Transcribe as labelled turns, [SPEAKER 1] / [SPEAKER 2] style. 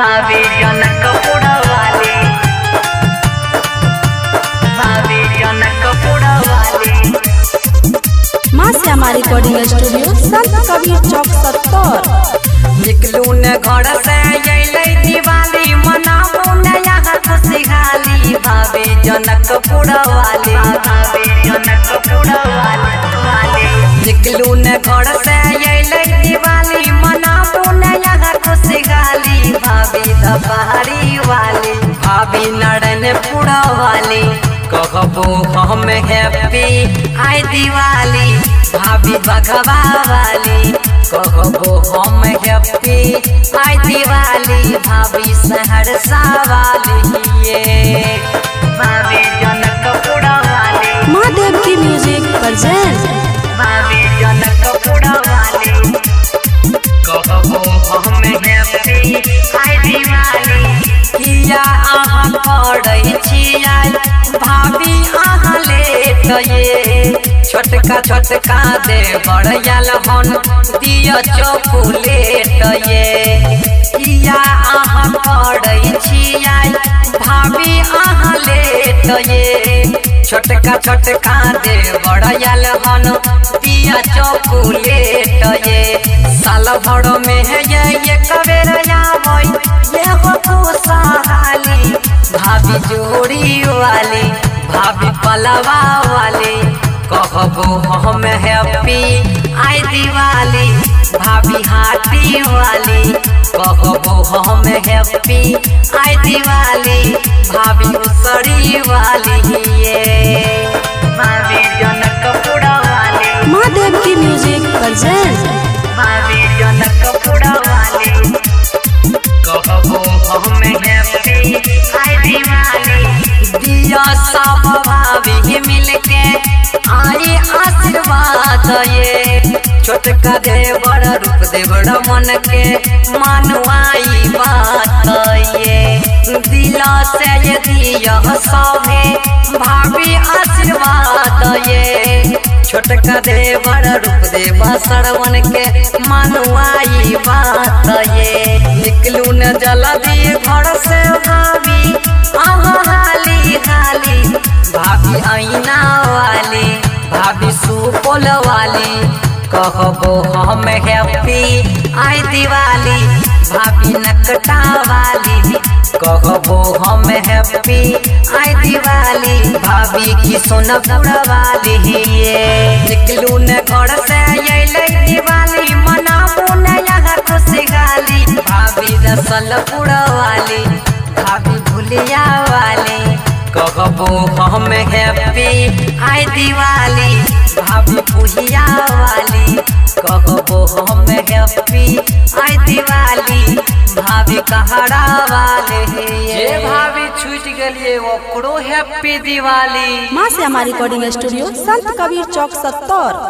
[SPEAKER 1] भाभी जनकपुर वाली, भाभी जनकपुर वाली।
[SPEAKER 2] माँ श्यामा रिकॉर्डिंग स्टूडियो, संत कबीर चौक, 70।
[SPEAKER 1] निकलू न घर से अइलै दिवाली, मनाबू न यहाँ खुशहाली। भाभी जनकपुर वाली, भाभी जनकपुर वाली वाली। निकलू न घर से अइलै दिवाली, मनाबू न यहाँ खुशहाली। भाभी दपहरी वाली, भाभी नारायणपुर वाली, कहबो हम हैप्पी आइ दिवाली। भाभी बघवा वाली, कहबो हम हैप्पी आइ दिवाली। भाभी सहरसा वाली ये, भाभी जनकपुर वाली।
[SPEAKER 2] माँ देवकी म्यूजिक प्रेजेंट।
[SPEAKER 1] भाभी जनकपुर वाली, कहबो हम हैप्पी आइ दिवाली। किया अहाँ करै छियै भाभी अहाँ लेट ये? छोटका छोटका देवर आयल हन, दिय चॉकलेट ये। किया अहाँ करै छियै भाभी अहाँ लेट ये? छोटका छोटका देवर आयल हन, दिय चॉकलेट ये। साल भर में ये एक बेर आबै ये हो खुशहाली। भाभी जोड़ी वाली, भाभी पलवा वाली, कहबो हम हैप्पी आइ दिवाली। भाभी हाथी वाली, कहबो हम हैप्पी आइ दिवाली। भाभी उसरी वाली ये, भाभी जनकपुर वाली।
[SPEAKER 2] माँ देवकी म्यूजिक प्रेजेंट।
[SPEAKER 1] भाभी जनकपुर वाली, कहबो हम हैप्पी आइ दिवाली। दिया सब भाभी मिलके आई आशीर्वाद ये। छोटका देवर रूप देवर मन के मानुआई बात ये। दिल से ये दिया सभे भाभी आशीर्वाद ये। छोटका देवर रूप देवा सरवन के मानुआई बात ये। निकलू न जल्दी घर से भाभी अहाँ हाली हाली। भाभी ऐना वाली, भाभी सुपौल वाली, कहबो हम हैप्पी आइ दिवाली। भाभी नकटा वाली, कहबो हम हैप्पी आइ दिवाली। भाभी की सोनपुर वाली ये। निकलू न घर से अइलै दिवाली, मनाबू न यहाँ खुशहाली। भाभी रसलपुर वाली, भाभी भुलिया वाली, कहबो हम हैप्पी आइ दिवाली। भाभी पुहिया वाली, कहबो हम हैप्पी आइ दिवाली। भाभी कहरा वाली। जे भाभी छूटि गेलियै ओकरो हैप्पी दिवाली।
[SPEAKER 2] माँ श्यामा रिकॉर्डिंग स्टूडियो, संत कबीर चौक, 70।